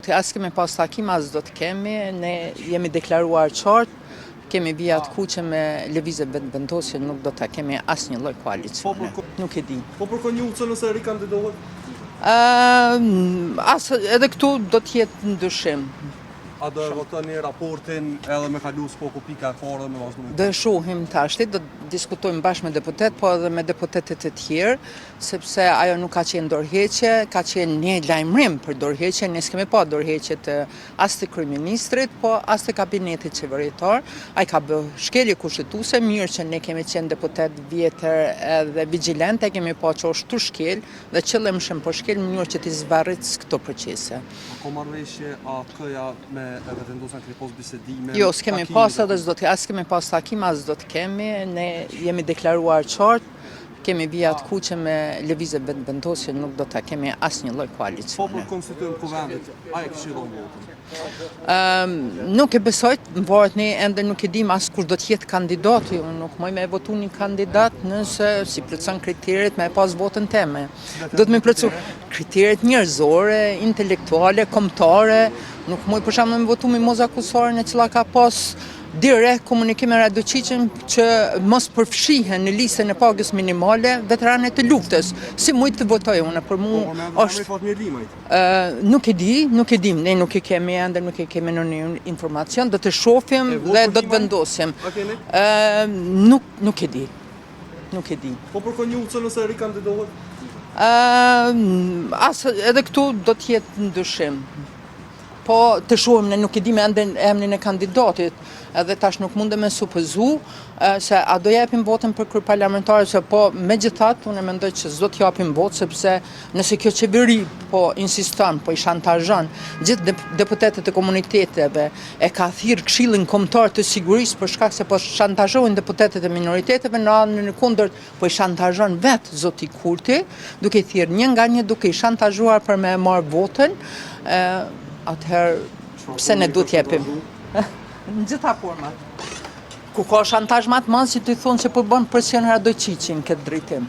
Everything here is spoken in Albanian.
t'i, as kemi pas takim, as do të kemi, ne jemi deklaruar qartë, kemi vija të kuqe me Lëvizjen Vetëvendosje, nuk do ta kemi asnjë lloj koalicioni. Po, Nuk e di. Po për Konjufcën nëse rikandidohet? Ë, as edhe këtu do të jetë ndryshim. A do e votoni raportin edhe me kalu s'paku pika e parë dhe me vazhdu me Do e shohim tashti, do të diskutojmë bashkë me deputet, po edhe me deputetët e tjerë, sepse ajo nuk ka qenë dorëheqje, ka qenë një lajmërim për dorëheqje, ne s'kemi pa dorëheqje të as të kryeministrit, po as të kabinetit qeveritar. Ai ka bë shkelje kushtetuese, mirë që ne kemi qenë deputet vjetër edhe vigjilent, e kemi pa që është tu shkel dhe qëllimshëm po shkel në mënyrë që t'i zvarric këto procese. A ka marrëveshje AAK-ja me Vetëvendosjen keni pas bisedime? Jo, s'kemi pas edhe s'do të, as kemi pas takim, as do të kemi, ne jemi deklaruar qartë, kemi vija të kuqe me Lëvizjen Vetëvendosje, nuk do ta kemi asnjë lloj koalicioni. Po për konstituim të kuvendit, a e kishit dhënë votën? Nuk e besoj, varet ne ende nuk e dim as kush do të jetë kandidati, unë nuk muj me votu një kandidat nëse s'i plotëson kriteret me e pas votën teme. Do të me plotësu kriteret njerëzore, intelektuale, kombëtare, nuk muj për shembull me votu Mimoza Kusarin e cila ka pas direkt komunikim me Radoiçiqin që mos përfshihen në listën e pagës minimale veteranët e luftës. Si muj të votoj unë për mu po, po, është Nuk e di, nuk e dim, ne nuk e kemi ende, nuk e kemi në një informacion, do të shohim dhe do të vendosim. Nuk, nuk e di, nuk e di. Po për Konjufcën nëse rikandidohet? As, edhe këtu do të jetë ndryshim. Po të shohim, ne nuk e dim ende emrin e kandidatit, edhe tash nuk mundem me supozu se a do japim votën për kryeparlamentare, se po megjithatë unë mendoj që s'do të japim votë sepse nëse kjo qeveri po insiston, po i shantazhon gjithë deputetët e komuniteteve, e ka thirrë Këshillin Kombëtar të Sigurisë për shkak se po shantazhohen deputetët e minoriteteve, në anën e kundërt Po i shantazhon vetë zoti Kurti, duke i thirrë një nga një, duke i shantazhuar për me e marrë votën, atëherë pse ne duhet t'jepim? Në gjitha format. Ku ka shantazh ma të madh që t'i thonë që po bën presion Radoiçiqi në këtë drejtim.